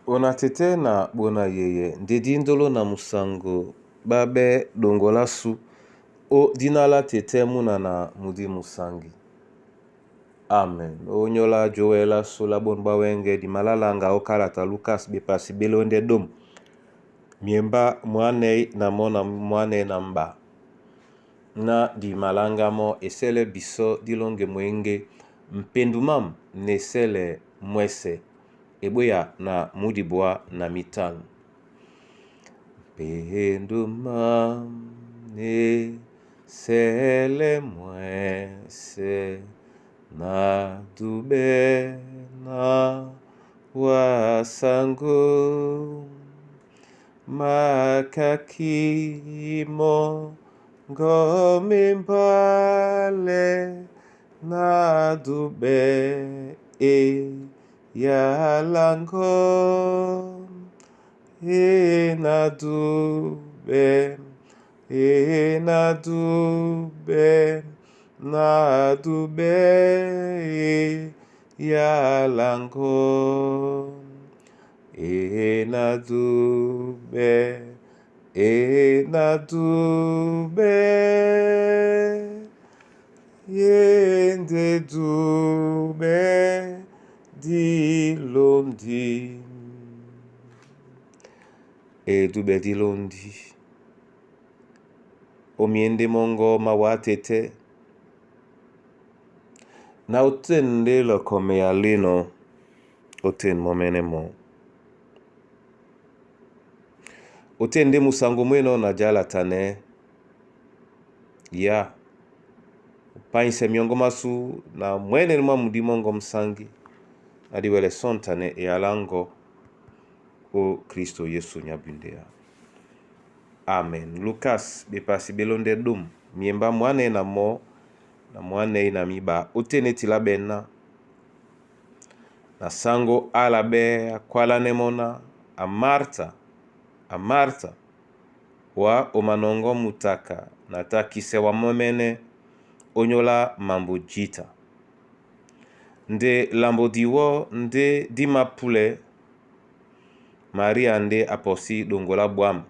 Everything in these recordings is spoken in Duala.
Bona tɛ́tɛ́ na bona yeye nde díndolo na musango ɓá ɓɛ́ ɗoŋgo lásû ó dína lá tɛ́tɛ́ múna na mudí musangi. Amen. Onyola joel asu la bônu bwa wɛ́ŋgɛ dimalalanga ó kalata Lukas bepasi belondɛ dôme miemba mwanei na mɔ na mwanei na mba na dimalanga mɔ esɛlɛ bisɔ dilonge mwenge mpendu mam na esɛlɛ mwɛsɛ ebweya na mudibwa na mitanu. Mpendu mam n'esɛlɛ mwɛsɛ na dubɛ na wasango makaki mongo mimbale na dubɛ e yalango e na dubɛ e na dubɛ na dubɛ e yalango e na dubɛ e na dubɛ yende dubɛ dilondi e dubɛ dilondi omiende mongo mawa tete na otende lokome ya leno otende momene mo otende musango mweno na jala tane ya painse miongo masu na mwene mwa mudimongo msangi adiwele sontane eyalango o Kristo Yesu nyabundea. Amen. Lukas bepasi belonde dum miemba mwane na mo na mwane na miba otene tila bena na sango ala be akwala nemona a Marta a Marta wa omanongo mutaka na takise wa momene onyola mambo jita nde lambo diwo nde dimapule Maria nde aposi dongola bwam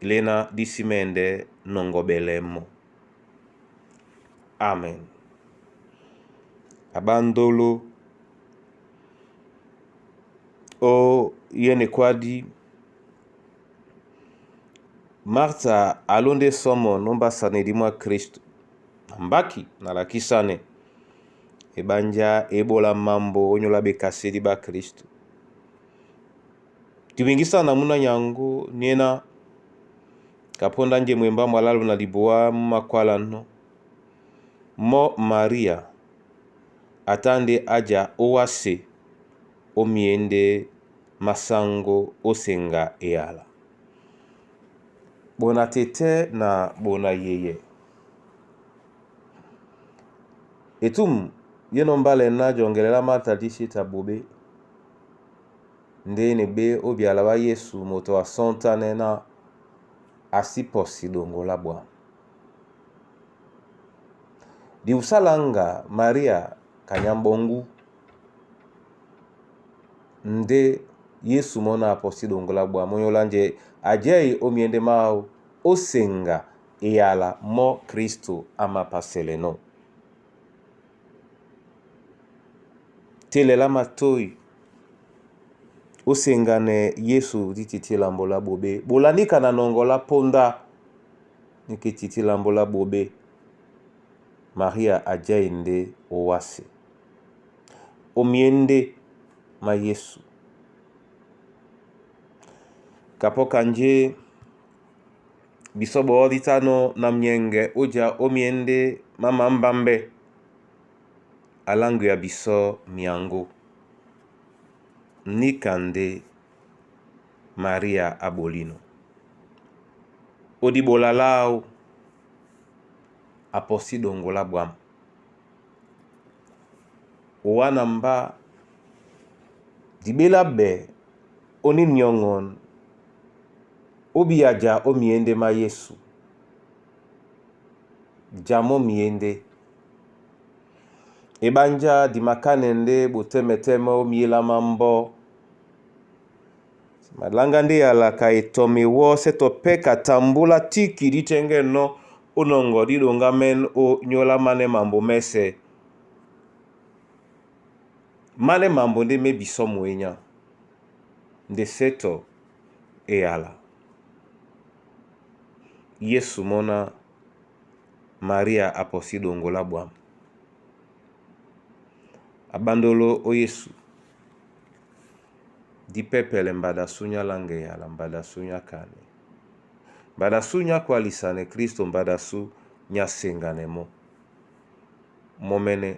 lena disimende nongobelemo. Amen. Abandolo o yene kwadi Marta alonde somo nombasane dimwa Kristo mbaki nalakisane ebanja ebola mambo onyola bekaseli ba Kristo tibingisa na muna nyango niena kaponda nje mwemba mwalalu na liboa makwala no mo Maria atande aja owase omiende masango osenga eyala bona tete na bona yeye etum yeno mbale na jongelela Marta dishita bobe ndene be obiala ba Yesu moto asontane na asiposi dongola bwa diusalanga Maria kanyambongu nde Yesu mona aposi dongola bwa monyola nje ajei omiende mao osenga eyala mo Kristo amapaseleno telela matoi osengane Yesu dititilambola bobe bolanika na nongola ponda nikititilambola bobe Maria ajai nde owase omiende ma Yesu kapoka nje biso booditano na mienge oja omiende mama mbambe alangu ya biso miango nika nde Maria abolino odibola lao aposi dongola bwam owana mba dibela be oni nyongon obiaja omiende ma Yesu jamo miende ebanja dimakane nde botemeteme omielama mbo Malanga nde yala ka etɔmi wɔ sɛ tɔ pɛ ka tambula tiki ditɛngɛnɔ onɔŋgɔ diɗoŋgámɛ́n ó nyóla manɛ mambo mɛ́sɛ̄. Manɛ mambo ndé má ebisɔ́ mwenya nde sɛtɔ e yala. Yesu mɔ́ ná Maria apɔsí ɗoŋgo lá ɓwǎm̀. A ɓándoló ó Yesu, dí pɛ́pɛlɛ mbadasú nyá láŋga eyala, mbadasú nyá kanɛ. Mbadasú nyá kwálisanɛ Kristo, mbadasú nyá seŋganɛ mɔ́. Mɔ́ mɛ́nɛ́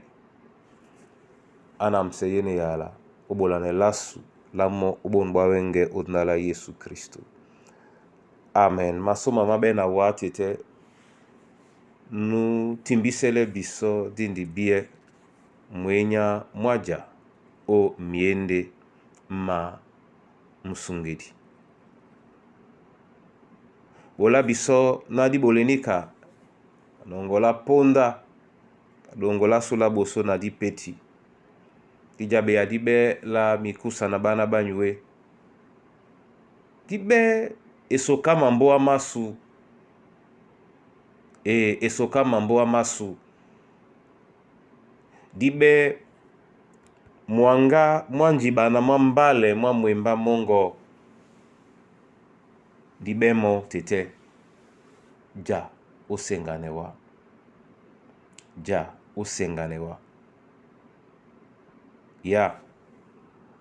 á namsɛ yénē eyala ó ɓolanɛ lásu lá mɔ́ ó ɓôn ɓwá wɛ́ŋgɛ̄ ó dina lá Yesu Kristo. Amen. Masóma má ɓɛ́ na wǎ tetɛ́ nú timbísɛ́lɛ́ bisɔ́ dí ndi bíɛ́ mwenya mwá ja ó myěndé má musungedi. Ɓola bisɔ́ ná dí ɓoleníka, ɗoŋgo lá póndá, ɗoŋgo lásū lá ɓosó na dípéti. Dí jaɓeya díɓɛ́ lá mikúsa na ɓána ɓá nyué. Díɓɛ́ esoká mambóa másu, e esoká mambóa másu. Díɓɛ́ mwaŋgá mwá njiɓa na mwá mbálɛ mwá mwembá mɔ́ŋgɔ. Díɓɛ́ mɔ́ tetɛ́ ja ó seŋganɛ wá. Ja ó seŋganɛ wá. Ya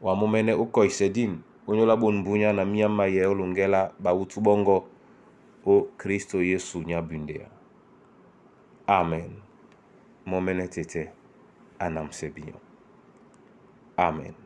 wa mɔ́ mɛ́nɛ́ ó kɔisɛ dín ó nyóla ɓôn mbúnyá na míá mayɛɛ́ ó loŋgɛ́ lá ɓawútú ɓɔ́ŋgɔ́ ó Kristo Yesu nyá bundea. Amen. Mɔ́ mɛ́nɛ́ tetɛ́ á namsɛ binyɔ́. Amen.